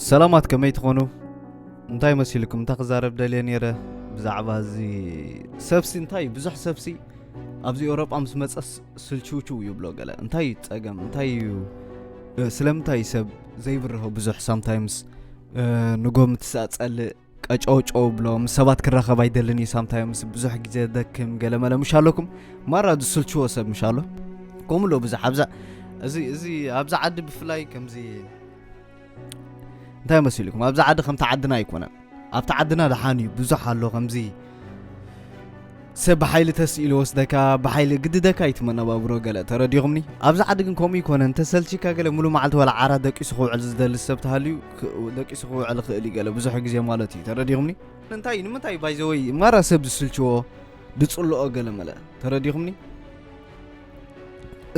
ሰላማት፣ ከመይ ትኾኑ? እንታይ መሲልኩም? እንታይ ክዛረብ ደልየ ነይረ ብዛዕባ እዚ ሰብሲ? እንታይ ብዙሕ ሰብሲ ኣብዚ ኤውሮጳ ምስ መጸስ ስልችውችው ይብሎ ገለ። እንታይ እዩ ጸገም? እንታይ እዩ? እ፣ ስለምንታይ እዩ ሰብ ዘይብርሆ ብዙሕ ሳምታይምስ? እ፣ ንጎ ምትሳእ ጸልእ፣ ቀጨውጨው ብሎ ምስ ሰባት ክራኸብ ኣይደልን እዩ። ሳምታይምስ ብዙሕ ግዜ ደክም ገለ መለ ምሽ ኣለኩም። ማራ ዝስልችዎ ሰብ ምሽ ኣሎ። ከምኡ ኣሎ ብዙሕ ኣብዛ፣ እዚ፣ እዚ ኣብዛ ዓዲ ብፍላይ ከምዚ እንታይ መሲልኩም? ኣብዛ ዓዲ ከምቲ ዓድና ኣይኮነን። ኣብቲ ዓድና ደሓን እዩ፣ ብዙሕ ኣሎ ከምዚ ሰብ ብሓይሊ ተስኢሉ ወስደካ፣ ብሓይሊ ግድደካ እዩ እቲ መነባብሮ ገለ፣ ተረዲኹምኒ? ኣብዛ ዓዲ ግን ከምኡ ይኮነን። እንተሰልቺካ ገለ ሙሉ መዓልቲ ዋላ ዓራት ደቂሱ ክውዕል ዝደሊ ሰብ ተሃልዩ፣ ክ-፣ ደቂሱ ክውዕል ይኽእል እዩ ገለ፣ ብዙሕ ግዜ ማለት እዩ፣ ተረዲኹምኒ? እንታይ፣ ንምንታይ ባይዘወይ ማራ ሰብ ዝስልችዎ፣ ዝጽልኦ ገለ መለ፣ ተረዲኹምኒ?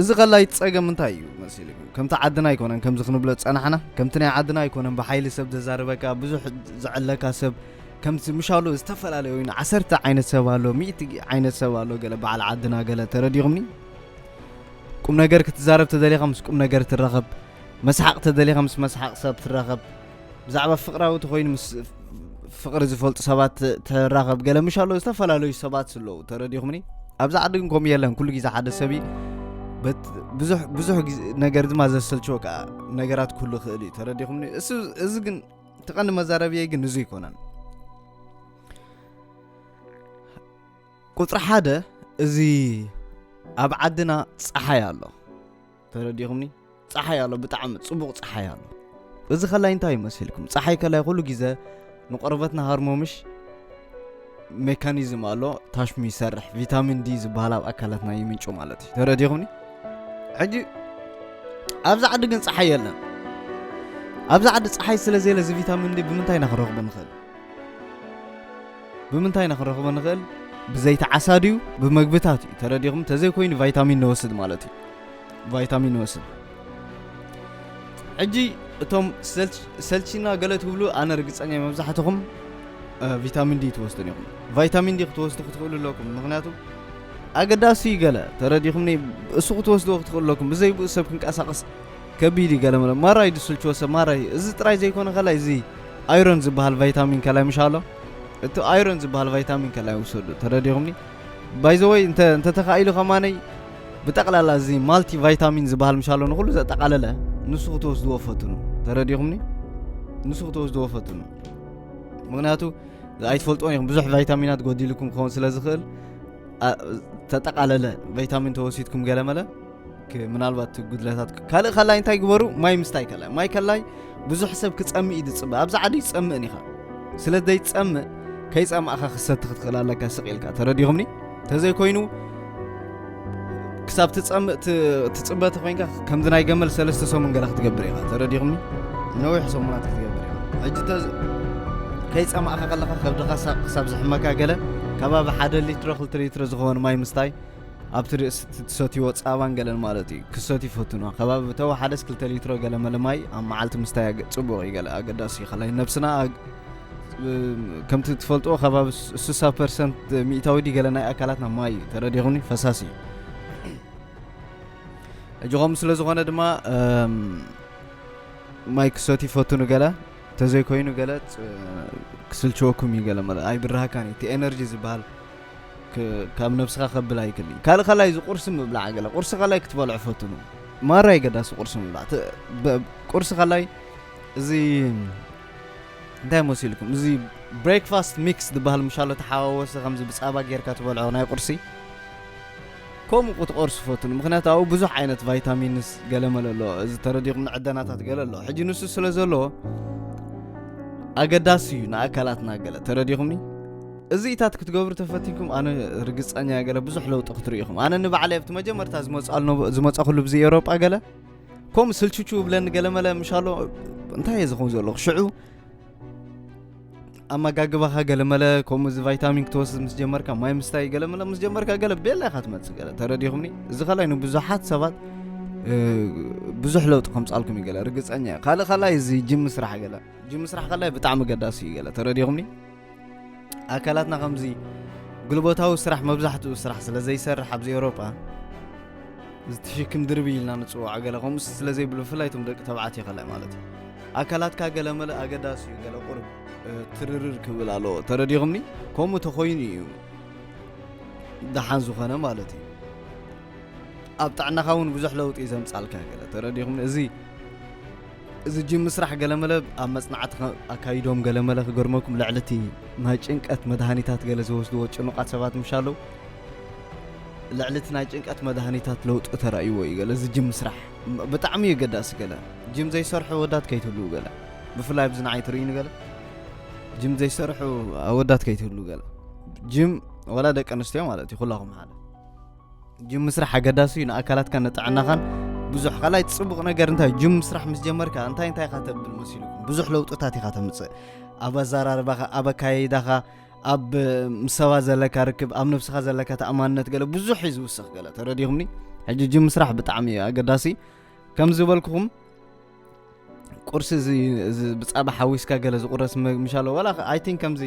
እዚ ከላይ ጸገም እንታይ እዩ መሲልኩም? ከምቲ ዓድና ኣይኮነን ከምዚ ክንብሎ ዝጸናሕና፣ ከምቲ ናይ ዓድና ኣይኮነን ብሓይሊ ሰብ ዘዛርበካ፣ ብዙሕ ዘዕለካ ሰብ፣ ከምቲ ምሻሉ ዝተፈላለዩ ኮይኑ ዓሰርተ ዓይነት ሰብ ኣሎ፣ ሚእቲ ዓይነት ሰብ ኣሎ፣ ገለ በዓል ዓድና ገለ፣ ተረዲኹምኒ? ቁም ነገር ክትዛረብ ተደሊኻ ምስ ቁም ነገር ትራኸብ፣ መስሓቕ ተደሊኻ ምስ መስሓቕ ሰብ ትራኸብ፣ ብዛዕባ ፍቕራዊ ተኾይኑ ምስ ፍቕሪ ዝፈልጡ ሰባት ት-፣ ትራኸብ፣ ገለ ምሽ ኣሎ ዝተፈላለዩ ሰባት ኣለዉ፣ ተረዲኹምኒ? ኣብዛ ዓዲ ግን ከምኡ የለን፣ ኩሉ ግዜ ሓደ ሰብ እዩ። በት-፣ ብዙሕ፣ ብዙሕ ግዜ ነገር ድማ ዘሰልችዎ ከኣ ነገራት ኩሉ ክእል እዩ፣ ተረዲኹምኒ? እሱ፣ እዚ ግን እቲ ቀንዲ መዛረብየይ ግን እዚ ኣይኮነን። ቁጽሪ ሓደ፣ እዚ ኣብ ዓድና ጸሓይ ኣሎ፣ ተረዲኹምኒ? ጸሓይ ኣሎ፣ ብጣዕሚ ጽቡቕ ጸሓይ ኣሎ። እዚ ከላይ እንታይ ይመስልኩም? ጸሓይ ከላይ ኩሉ ግዜ ንቆርበትና ሃርሞምሽ ሜካኒዝም ኣሎ፣ ታሽሙ ይሰርሕ፣ ቪታሚን ዲ ዝበሃል ኣብ ኣካላትና ይምንጩ ማለት እዩ። ተረዲኹምኒ? ሕጂ ኣብዛ ዓዲ ግን ጸሓይ የለን። ኣብዛ ዓዲ ጸሓይ ስለ ዘየለ እዚ ቪታሚን ዲ ብምንታይ ኢና ክንረኽቦ ንኽእል? ብምንታይ ኢና ክንረኽቦ ንኽእል? ብዘይቲ ዓሳ ድዩ? ብመግብታት እዩ። ተረዲኹም? ተዘይኮይኑ ቫይታሚን ንወስድ ማለት እዩ። ቫይታሚን ንወስድ። ሕጂ እቶም ሰልች-፣ ሰልቺና ገለ ትብሉ፣ ኣነ ርግጸኛ እየ መብዛሕትኹም፣ እ፣ ቪታሚን ዲ ትወስዱን ኢኹም። ቫይታሚን ዲ ክትወስዱ ክትኽእሉ ኣለኩም። ምኽንያቱ ኣገዳሲ እዩ ገለ። ተረዲኹምኒ? እሱ ክትወስድዎ ክትኽእሉ ኣለኩም። ብዘይ ብኡ ሰብ ክንቀሳቐስ ከቢድ እዩ ገለ መለ። ማራይ ድስልችዎ ሰብ ማራይ። እዚ ጥራይ ዘይኮነ ከላይ እዚ ኣይሮን ዝበሃል ቫይታሚን ከላይ ምሽ ኣሎ። እቲ ኣይሮን ዝበሃል ቫይታሚን ከላይ ውሰዱ። ተረዲኹምኒ? ባይ ዘ ወይ እንተ፣ እንተ ተኻኢሉ ከማነይ ብጠቕላላ እዚ ማልቲ ቫይታሚን ዝበሃል ምሽ ኣሎ ንኹሉ ዘጠቓለለ ንሱ ክትወስድዎ ፈትኑ። ተረዲኹምኒ? ንሱ ክትወስድዎ ፈትኑ። ምኽንያቱ ኣይትፈልጥዎን ኢኹም። ብዙሕ ቫይታሚናት ጎዲልኩም ክኸውን ስለ ዝኽእል፣ ኣ-፣ ተጠቓለለ ቫይታሚን ተወሲድኩም ገለ መለ ክ-፣ ምናልባት እቲ ጉድለታት ክ-፣ ካልእ ከላይ እንታይ ግበሩ? ማይ ምስታይ ከላይ። ማይ ከላይ ብዙሕ ሰብ ክጸምእ እዩ ዝጽበ። ኣብዛ ዓዲ ይጸምእን ኢኻ። ስለ ዘይትጸምእ፣ ከይጸማእኻ ክሰቲ ክትኽእል ኣለካ ስቕ ኢልካ። ተረዲኹምኒ? ተዘይኮይኑ፣ ክሳብ ትጸምእ፣ ት-፣ ትጽበ ተኾይንካ፣ ከምዚ ናይ ገመል ሰለስተ ሰሙን ገለ ክትገብር ኢኻ። ተረዲኹምኒ? ነዊሕ ሰሙናት ክትገብር ኢኻ። ሕጂ ተዝ-፣ ከይጸማእኻ ከለኻ ከብድኻ ሳቕ ክሳብ ዝሕመካ ገለ፣ ከባቢ ሓደ ሊትሮ፣ ክልተ ሊትሮ ዝኸውን ማይ ምስታይ፣ ኣብቲ ርእሲ እቲ ትሰትይዎ ጻባን ገለን ማለት እዩ። ክሰትዩ ፈትኑ። ከባቢ ብተወሓደስ ክልተ ሊትሮ ገለ መለ ማይ ኣብ መዓልቲ ምስታይ ኣገ-፣ ጽቡቕ እዩ ገለ፣ ኣገዳሲ እዩ። ከላይ ነብስና ኣግ-፣ ከምቲ ትፈልጥዎ ከባቢ ስ-፣ ስሳ ፐርሰንት ሚእታዊ ድዩ ገለ ናይ ኣካላትና ማይ እዩ። ተረዲኹኒ? ፈሳሲ እዩ። ሕጂ ከምኡ ስለ ዝኾነ ድማ፣ እም፣ ማይ ክሰትዩ ፈትኑ ገለ፣ ተዘይኮይኑ ገለ፣ ፅ-፣ ክስልችወኩም እዩ ገለ መለ። ኣይብርሃካን እዩ። እቲ ኤነርጂ ዝበሃል ክ-፣ ካብ ነብስኻ ከብል ኣይክእል እዩ። ካልእ ከላይ እዚ ቁርሲ ምብላዕ ገለ፣ ቁርሲ ከላይ ክትበልዑ ፈትኑ። ማራ ኣገዳሲ ቁርሲ ምብላዕ። ተ-፣ በ-፣ ቁርሲ ከላይ እዚ እንታይ መሲልኩም? እዚ ብሬክፋስት ሚክስ ዝበሃል ምሻሎ ተሓዋወሰ ከምዚ ብጻባ ጌርካ ትበልዖ ናይ ቁርሲ። ከምኡ ክትቆርሱ ፈትኑ። ምኽንያቱ ኣብኡ ብዙሕ ዓይነት ቫይታሚንስ ገለ መለ ኣሎ። እዚ ተረዲኹም ንዕደናታት ገለ ኣሎ። ሕጂ ንሱ ስለ ዘሎ ኣገዳሲ እዩ ንኣካላትና ገለ። ተረዲኹምኒ? እዚኢታት ክትገብሩ ተፈቲንኩም ኣነ ርግጸኛ እየ ገለ ብዙሕ ለውጢ ክትርእዩ ኢኹም። ኣነ ንባዕለይ ኣብቲ መጀመርታ ዝመጽኣሉ ነበ-፣ ዝመጻኹሉ ብዚ ኤውሮጳ ገለ ከምኡ ስልችቹ ብለኒ ገለ መለ ምሻሎ እንታይ እየ ዝኸውን ዘለኹ? ሽዑ ኣመጋግባኻ ገለ መለ ከምኡ እዚ ቫይታሚን ክትወስድ ምስ ጀመርካ፣ ማይ ምስታይ ገለ መለ ምስ ጀመርካ ገለ ቤላ ኢኻ ትመጽእ ገለ። ተረዲኹምኒ? እዚ ከላይ ንብዙሓት ሰባት፣ እ፣ ብዙሕ ለውጢ ከምጻልኩም እዩ ገለ። ርግጸኛ እየ። ካልእ ከላይ እዚ ጅም ምስራሕ ገለ። ጅም ምስራሕ ከላይ ብጣዕሚ ኣገዳሲ እዩ ገለ። ተረዲኹምኒ? ኣካላትና ከምዚ ጉልበታዊ ስራሕ መብዛሕትኡ ስራሕ ስለ ዘይሰርሕ ኣብዚ ኤውሮጳ እዚ ትሽክም ድርቢ ኢልና ንፅዋዕ ገለ ከምኡ ስለ ዘይብሉ ብፍላይ እቶም ደቂ ተባዕትዮ ከላይ ማለት እዩ ኣካላትካ ገለ መለ ኣገዳሲ እዩ ገለ ቁርብ ትርርር ክብል ኣለዎ ተረዲኹምኒ ከምኡ ተኾይኑ እዩ ደሓን ዝኾነ ማለት እዩ ኣብ ጥዕናኻ እውን ብዙሕ ለውጢ እዩ ዘምፃልካ ገለ ተረዲኹምኒ እዚ እዚ ጅም ምስራሕ ገለመለ ኣብ መፅናዕቲ ኣካይዶም ገለመለ ክገርመኩም ልዕሊ እቲ ናይ ጭንቀት መድሃኒታት ገለ ዝወስድዎ ጭኑቃት ሰባት ምሽ ኣለዉ ልዕሊ እቲ ናይ ጭንቀት መድሃኒታት ለውጢ ተራእይዎ እዩ ገለ እዚ ጅም ምስራሕ ብጣዕሚ እዩ ገዳሲ ገለ ጅም ዘይሰርሑ ወዳት ከይትህልዉ ገለ ብፍላይ ኣብዚ ንዓይ ትርእዩኒ ገለ ጅም ዘይሰርሑ ኣወዳት ከይትህልዉ ገለ ጅም ወላ ደቂ ኣንስትዮ ማለት እዩ ኩላኹም ሓደ ጅም ምስራሕ ኣገዳሲ እዩ ንኣካላትካ ንጥዕናኻን ብዙሕ ካልኣይ ፅቡቕ ነገር እንታይ ጅም ምስራሕ ምስ ጀመርካ እንታይ እንታይ ኢኻ ተብል መሲልኩም ብዙሕ ለውጥታት ኢኻ ተምፅእ ኣብ ኣዘራርባኻ ኣብ ኣካይዳኻ ኣብ ምስ ሰባት ዘለካ ርክብ ኣብ ነብስኻ ዘለካ ተኣማንነት ገለ ብዙሕ እዩ ዝውስኽ ገለ ተረዲኹምኒ ሕጂ ጅም ምስራሕ ብጣዕሚ እዩ ኣገዳሲ ከም ዝበልኩኹም ቁርሲ እዚ እዚ ብጻባ ሓዊስካ ገለ ዝቁረስ መ- ምሻሎ ወላ I think ከምዚ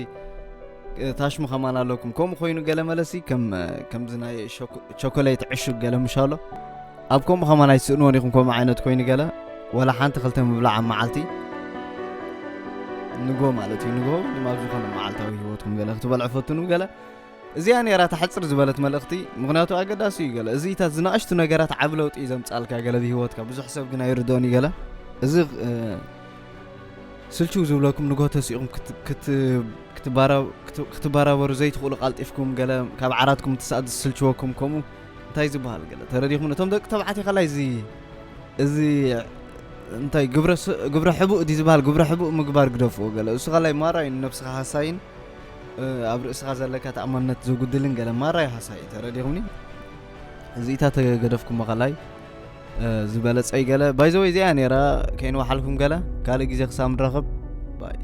እ፣ ታሽሙ ከማን ኣለኩም ከምኡ ኮይኑ ገለ መለሲ ከም እ፣ ከምዚ ናይ ሸኮ- ቸኮሌት ዕሹግ ገለ ምሻሎ ኣብ ከምኡ ከማን ኣይትስእንዎን ኢኹም ከምኡ ዓይነት ኮይኑ ገለ ወላ ሓንቲ ክልተ ምብላዕ ኣብ መዓልቲ ንጎ ማለት እዩ ንጎ ድማ ኣብ ዝኾነ መዓልታዊ ህይወትኩም ገለ ክትበልዑ ፈትኑ ገለ እዚኣ ነራ ተሓፅር ዝበለት መልእኽቲ ምኽንያቱ ኣገዳሲ እዩ ገለ እዚታት ዝናእሽቱ ነገራት ዓብ ለውጢ እዩ ዘምፃልካ ገለ ብህይወትካ ብዙሕ ሰብ ግን ኣይርድኦን እዩ ገለ እዚ እ፣ ስልችው ዝብለኩም ንጎ ተሲእኹም ክት- ክት- ክትባራ- ክት- ክትባራበሩ ዘይትኽእሉ ቃልጢፍኩም ገለ ካብ ዓራትኩም ትሰኣት ዝስልችወኩም ከምኡ እንታይ ዝበሃል ገለ ተረዲኹም እቶም ደቂ ተባዕትዮ ከላይ እዚ እዚ እንታይ ግብረ ስ- ግብረ ሕቡእ ዲ ዝበሃል ግብረ ሕቡእ ምግባር ግደፍዎ ገለ እሱ ከላይ ማራ እዩ ንነብስኻ ሃሳይን እ፣ ኣብ ርእስኻ ዘለካ ተኣማንነት ዘጉድልን ገለ ማራ እዩ ሃሳይ ተረዲኹምኒ እዚኢታ ተገደፍኩም ከላይ እ፣ ዝበለጸይ ገለ ባይዘወይ እዚኣ ነራ ከይንወሓልኩም ገለ ካልእ ግዜ ክሳብ ንራኸብ ባይ